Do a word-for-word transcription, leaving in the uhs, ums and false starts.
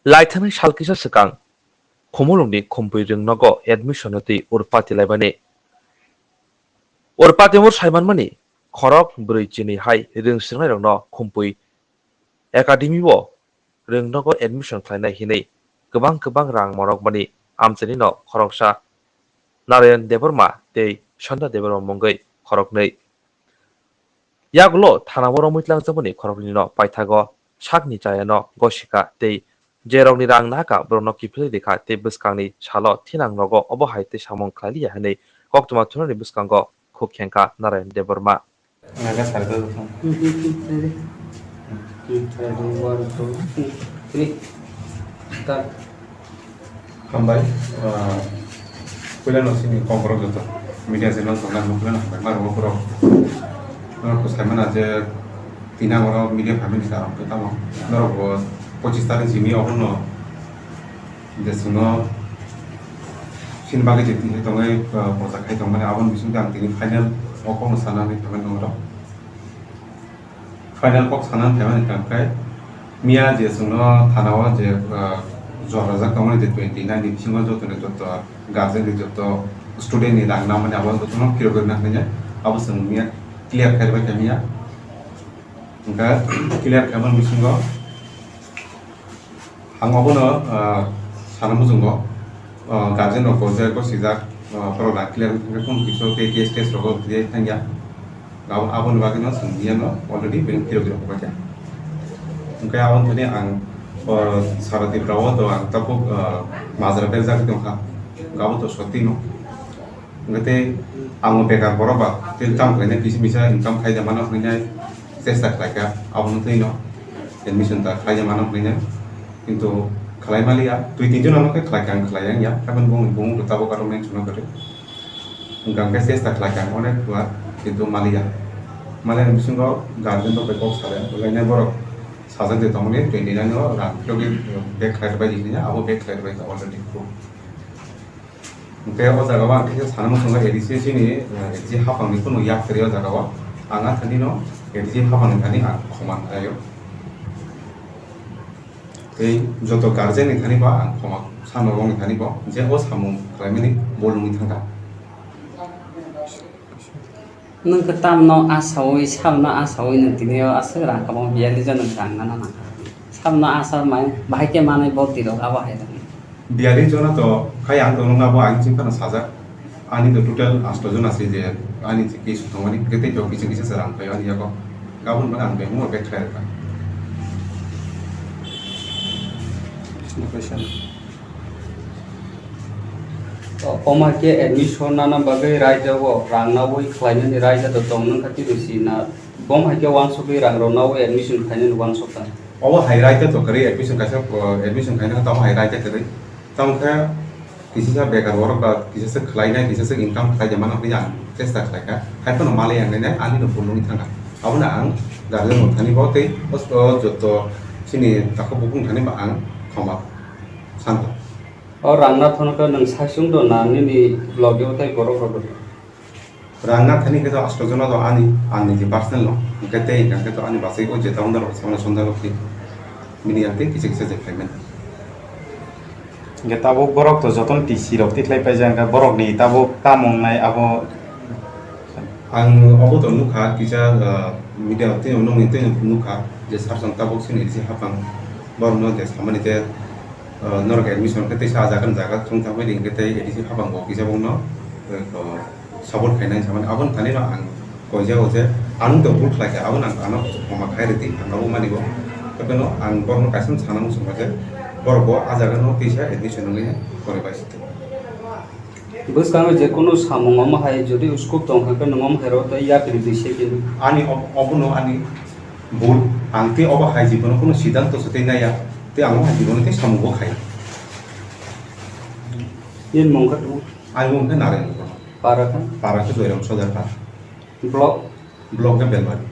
Laithani sal kisa swkang Khumulwngni Khumpui Rwngnogo admission no twi urpati laimani. Urpati mur saimanmani khorok bwrwi chini hai rwng swrwngnairokno Khumpui Academy o Rwngnogo admission khlainai hinwi kwbang kwbang rang morokmani amchaini no khoroksa Narayan Debbarma tei Sanda Debbarma mungwi khoroknwi. Yagulo thanao romwi tlangjakmani khoroknwino paithago sakni chayano gosika tei jerokni rang nahaka borokno kiphilwi rikha tei bwskangni salo thinang nogo obo hai tei samung khlailiya hinwi koktwma thunani bwskango khuk khengkha Narayan Debbarma. Naga sar go. Hmm, hmm, hmm, ready. Hmm, ready, one, two, three. Start. Hambai, ah, puila no sini komborok joto media channel tong nang puila no hambai maro borok. Norok ko saimana je tina oro media family sa rok tamo. Norok bo pochis tarik jini obo no je sino sini bagwi je tini tongwi, ah, posa khai tongmani aboni bisingtwi ang tini final o kokno sana hinwi phaimani norok. Final kok sana phaimani tangkhe miya je chwngno thanao je, ah, jora jak tongmani je twenty nine ni bisingo joto ni joto guardian ni joto student ni rang namani abo jotono phirogwi nang khe abo chwng miya clear khairokbai kha miya. Hwnkhe clear khaimani bisingo ang obono, ah, sana muchungo, ah, guardian rok bo je gosijak, ah, borok rang clear wngkha khe kunu kisa tei case test rogo tei thangya. Abo, aboni bagwino chwng miyano already bini phirogwi rok paikha. Hwnkhe aboni thani ang, ah, sara Tripura o to ang tabuk, ah, majra berjagwi tongkha. Abo to sottino. Hwnkhe tei ang bekar borok ba tei tamo khlainai kisa misa income khaida mano hwnwi chesta khlaikha, abono twi no admission ta khlaida mano hwnwi. Kintu khlai maliya, twi tin jona no khe khlaikha, ang khlai ya, haikhe bumung bumung rok tabuk aro mention no kwrwi. Hwnkhe ang khe chesta khlaikha ang onek bar, kintu maliya. Maliya ni bisingo guardian rok bai kok salai, hwnkhe borok sajak de tongmani twenty nine o rang phirogwi back khlai rwbai di hwnwi, abo back khlai rwbai kha already. Hwnkhe o jaga o ang kisa sana muchungo A D C ni, eh, A D C haphang ni kunu yak kwrwi o jaga o. Ang a thani no A D C haphang ni thani ang khoma khlai o. Tei joto guardian ni thani bo ang khoma sano rok ni thani bo je o samung khlai mani bo nungwi thang kha. Nwng khe tamno asaui, sabno asaui nwng tini o aswk rang kamo biyali jona nwng rang nana nang. Sabno asa mai bahai khe manwi bo tirok abo hai rang. Biyali jona to khai ang tongo abo ang chini phano sajak. Ani to total asto jona se je ani je case tongmani hwnkhe tei to kisa kisa se rang paio ani yago. Gabon mane ang bebak no back khlai rwkha. Question. O, omo hai khe admission nana bagwi raida o rang naui khlainani raida to tong nang kha tei bisi na. Bom hai khe wansugwi rang rok naui admission khlainani wansuk kha. Obo hai raida to kwrwi admission kaisa, o, admission khaina tamo hai raida kwrwi. Tamo khe kisa sa bekar borok ba kisa sa khlainai, kisa sa income khlai de mano hwnwi ang chesta khlai kha. Hai phano malai ang nai ani no phulung thang kha. Abono ang guardian rok thani bo tei o, o joto chini takhuk bukhuk thani bo ang khoma san kha. O rang na thangkhe nwng saichung do na nini logi o tei borok rok do? Rang na thani khe to asto jona do ani, ani je personal no. Hwnkhe tei hwnkhe to ani bachai o je town rok samano sonda rok khe. Bini ang tei kisa kisa je payment. Hwnkhe tabuk borok to jotono T C rok tikhlai paijak, hwnkhe borokni tabuk tamo wngnai abo. Ang obo to nukha, kisa, ah, media tei nungni tei nukha je sir chwng tabuk chini A D C haphang borokno je samani je, ah, norok admission khe teisa ah jaga ni jaga chwng thangbai di hwnkhe tei A D C haphang bo kisa bokno, eh, support khainai samani aboni thani no ang koijago je ang to bul khlai kha, abono ang ano khoma khai rwdi, ang abo mani bo. Tei phano ang borokno kaisa sana muchungma je borok bo ah jaga no teisa admission wngwi porwi bai si thung. Bwskango je kunu samung omo hai jodi uskup tong kha khe nwng omo hai rw tei yak rwdi se khe. Ani ob-, obono ani bul, ang tei obo hai jibono kunu siddhanto se tei naiya, tei ang omo hai jibono tei samung bo khai. Nini mung khe tong? Ani mung khe Narayan Debbarma. Para khe? Para khe Joyram Sodar para. Block? Block khe Belbari.